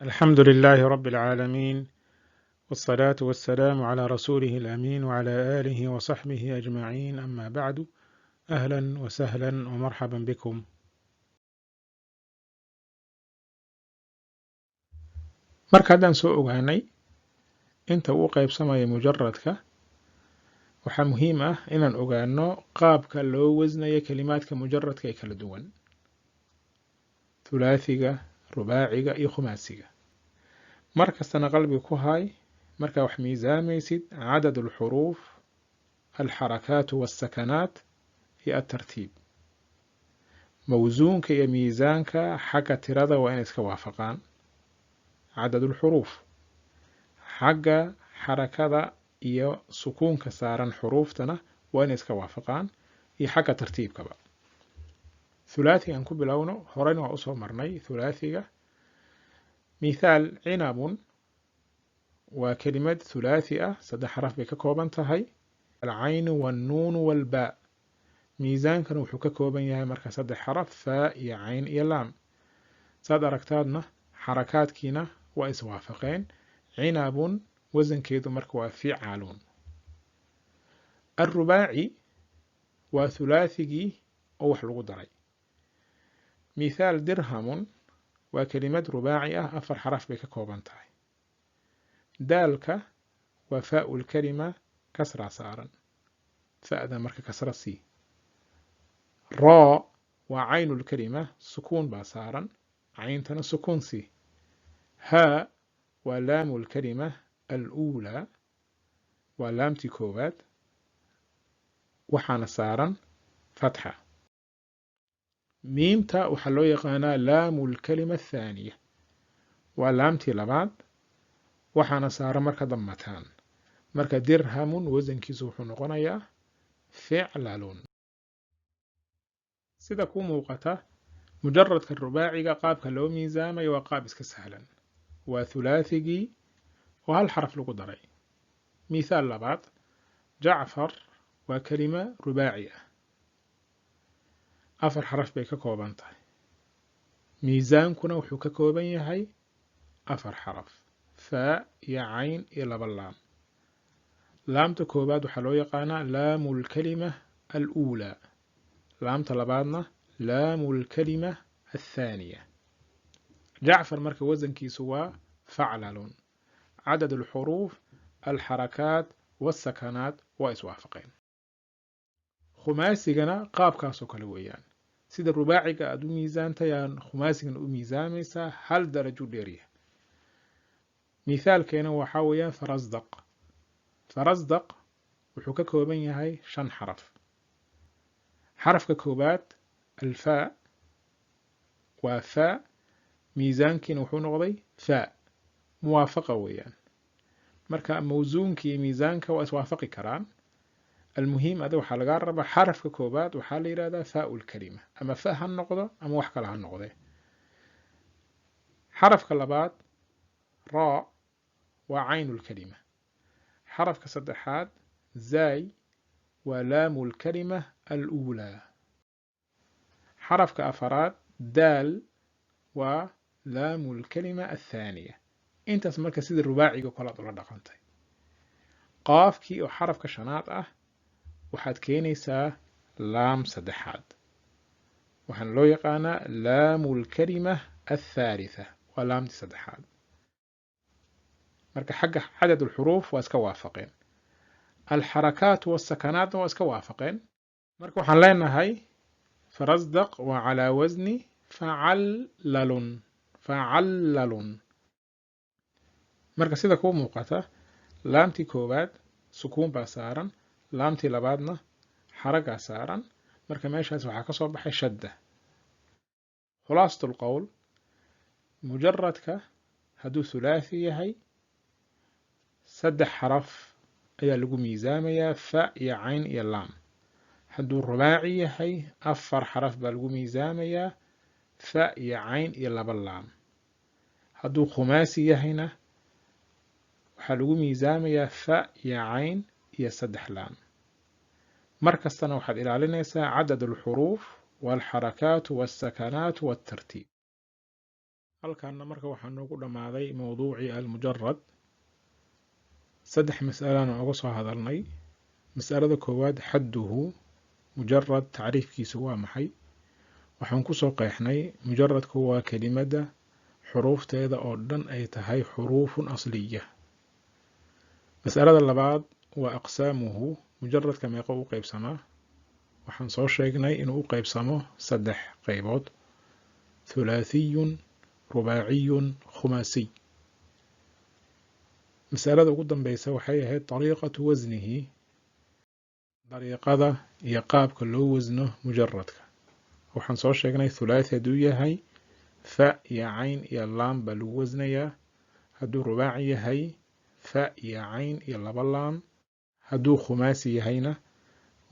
الحمد لله رب العالمين، والصلاة والسلام على رسوله الأمين وعلى آله وصحبه أجمعين، أما بعد، أهلا وسهلا ومرحبا بكم. Marka haddaan soo ogaanay inta uu qaybsamaya mujaradka, waxaa muhiim ah inaan ogaano qaabka loo wasnayo kelimaadka mujaradka ee kala duwan, thulaathiga, rubaaciga iyo khumaasiga. Mar kastana qalbiga ku hay markaa wax miisaamaysid cadad alxuruuf, alxarakaat waasakanaat iyo altartiib. Mawsuunka iyo miisaanka xagga tirada waa inay iska waafaqaan cadad alxuruuf, xagga xarakada iyo sukuunka saaran xuruuftana waa inay iska waafaqaan, iyo xagga tartiibkaba. Thulaathiga aan ku bilowno, horeyna waa usoo marnay thulaathiga. Mithaal, cinabun waa kelimad thulaathi ah, 3 xaraf bay ka kooban tahay, alcaynu walnuunu walbaa. Miisaankana wuxuu ka kooban yahay marka 3 xaraf, faa iyo cayn iyo laam. Saad aragtaadna xarakaadkiina waa iswaafaqeen. Cinabun wasankeedu marka waa ficalun. Alrubaaci waa thulaathigii oo wax lagu daray. Mithaal, dirhamun waa kelimad rubaaci ah, 4 xaraf bay ka kooban tahay. Daalka waa faau lkalima, kasraa saaran, fa'da marka kasra sii. Raa waa caynu lkalima, sukuun baa saaran, cayntana sukuun sii. Haa waa laamu lkalima aluulaa, waa laamtii koowaad, waxaana saaran fatxa. Miimta waxaa loo yaqaanaa laamu lkalima athaaniya, waa laamtii labaad, waxaana saaran marka dammataan. Marka dirhamun wasankiisu wuxuu noqonayaa ficlalun. Sida ku muuqata, mujaradka rubaaciga qaabka loo miisaamayo waa qaab iska sahlan, waa thulaathigii oo hal xaraf lagu daray. Mithaal labaad, jacfar waa kelima rubaaci ah, 4 xaraf bay ka kooban tahay. Miisaankuna wuxuu ka kooban yahay 4 xaraf, faa iyo cayn iyo 2 laam. Laamta koowaad waxaa loo yaqaanaa laamu lkalima aluulaa, laamta labaadna laamu lkalima athaaniya. Jacfar marka wasankiisu waa faclalun. Cadad alxuruuf, alxarakaat waasakanaat waa iswaafaqeen. Khumaasigana qaabkaasoo kale weeyaan. Sida rubaaciga aada u miisaantayaan khumaasigana u miisaamaysaa, hal darajo dheeryahay. Mithaalkeena waxaa weeyaan farasdaq. Farasdaq wuxuu ka kooban yahay 5 xaraf. Xarafka koowaad alfaa waa faa, miisaankiina wuxuu noqday faa, muwaafaqa weeyaan. Marka mawsuunka iyo miisaanka waa iswaafaqi karaan. Almuhiim ada waxaa lagaa rabaa xarafka koowaad waxaa la yidhahdaa faau lkalima, ama fa ha noqdo ama wax kale ha noqde. Xarafka labaad raa waa caynu lkalima. Xarafka saddexaad zaay waa laamu lkalima aluulaa. Xarafka afaraad daal waa laamu lkalima athaaniya. Intaas marka sida rubaaciga kolaad ula dhaqantay. Qaafkii oo xarafka shanaad ah waxaad keenaysaa laam saddexaad, waxaana loo yaqaanaa laamu lkalima athaalitha, waa laamtii saddexaad. Marka xagga cadad alxuruuf waa iska waafaqeen, alxarakaat wasakanaatna waa iska waafaqeen. Marka waxaan leenahay farasdaq waa calaa wasni facallalun, facallalun. Marka sida kuu muuqata, laamtii koowaad sukuun baa saaran, laamtii labaadna xaragaa saaran. Marka meeshaas waxaa ka soo baxay shadda. Khulaasatu lqowl, mujaradka hadduu thulaathi yahay 3 xaraf ayaa lagu miisaamayaa, fa iyo cayn iyo laam. Hadduu rubaaci yahay 4 xaraf baa lagu miisaamayaa, fa iyo cayn iyo 2 laam. Hadduu khumaasi yahayna waxaa lagu miisaamayaa fa iyo cayn iyo 3 laam. Mar kastana waxaad ilaalinaysaa cadad alxuruuf waalxarakaat waasakanaat waaltartiib. Halkaana marka waxaa noogu dhammaaday mowduucii almujarad. Saddex mas'alana oga soo hadalnay. Mas'alada koowaad, xadduhu, mujarad tacriifkiisu waa maxay? Waxaan kusoo qeexnay mujaradku waa kelimadda xuruufteeda oo dhan ay tahay xuruufun asliya. Mas'alada labaad waa aqsaamuhu, mujaradka meeqo u qeybsamaa? Waxaan soo sheegnay inuu u qeybsamo saddex qeybood: thulaathiyun, rubaaciyun, khumaasiy. Masalada ugu dambeysa waxay ahayd dariiqatu wasnihi, dariiqada iyo qaabka loo wasno mujaradka. Waxaan soo sheegnay thulaathi hadduu yahay fa iyo cayn iyo laam baa lagu wasnayaa, hadduu rubaaci yahay fa iyo cayn iyo laba laam, hadduu khumaasi yahayna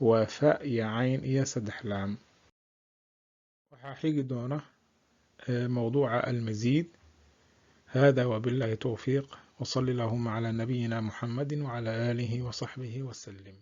waa fa iyo cayn iyo saddex laam. Waxaa xigi doona mowduuca almasiid. Hada wabillahi towfiiq, وصل اللهم على نبينا محمد وعلى آله وصحبه وسلم.